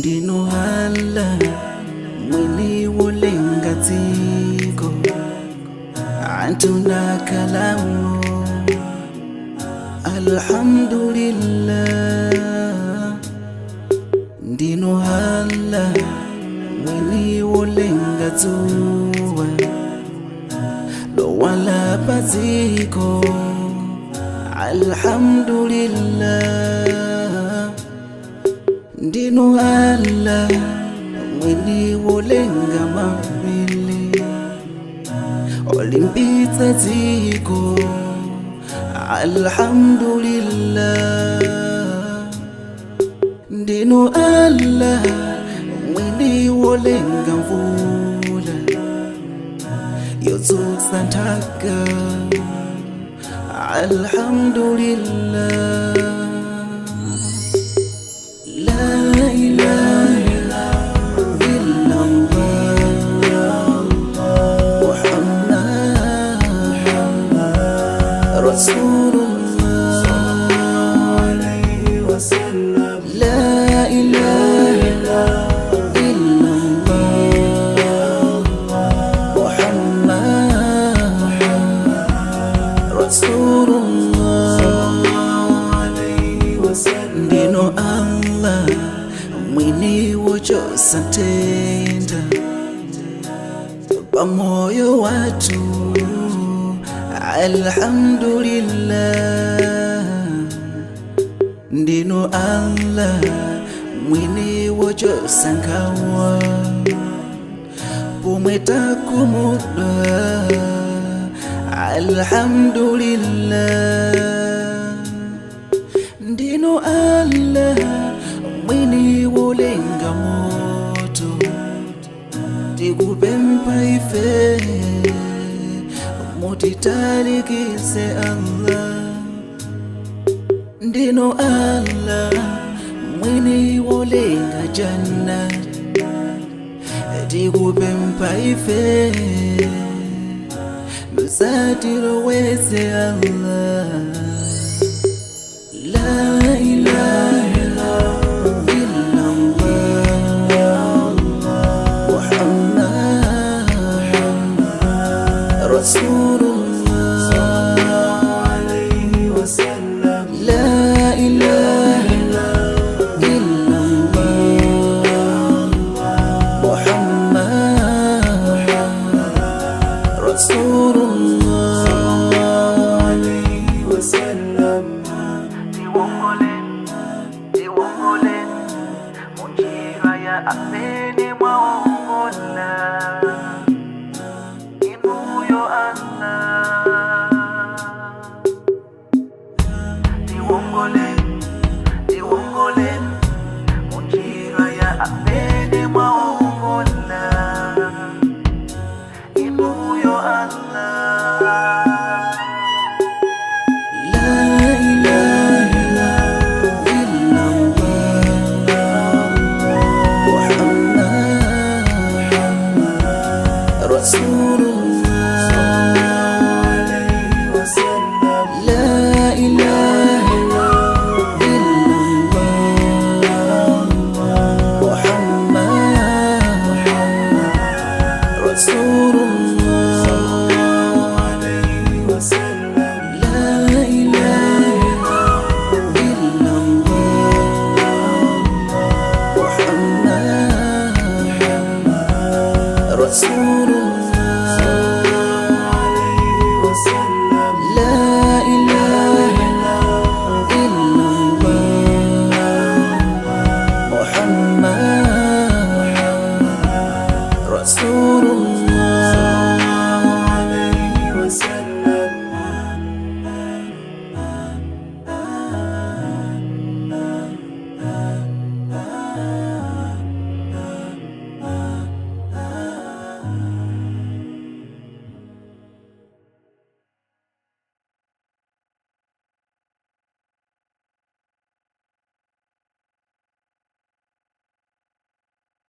Ndinu Allah, mwini wolenga dziko, anthu nakhalamo. Alhamdulillah. Ndinu Allah, mwini wolenga dzuwa lowala padziko. Alhamdulillah. Ndinu Allah, mwini wolenga mapiri olimbitsa dziko. Alhamdulillah. Ndinu Allah, mwini wolenga mvula yodzutsa nthaka. Alhamdulillah. La ilaha illallah, Muhammad Rasulullah. عليه وسلم. La ilaha illallah, Muhammad Rasulullah. عليه وسلم. Ndinu Allah, mwini wochotsa nthenda pamoyo wathu. Alhamdulillah. Ndinu Allah, mwini wochotsa nkhawa pomwe takhumudwa. Alhamdulillah. Ndinu Allah, mwini wolenga moto, tikupempha ife mutitalikise Allah. Ndinu Allah, mwini wolenga janna, tikupempha ife musatilowetse Allah. La ilaha illallah, Muhammad Rasulullah. عليه وسلم. La ilaha illallah, Muhammad Rasulullah. عليه وسلم. Tiwongoleni, tiwongoleni munjira ya amene mwaongola inuyo Allah. Tiwongoleni, tiwongoleni munjira ya amene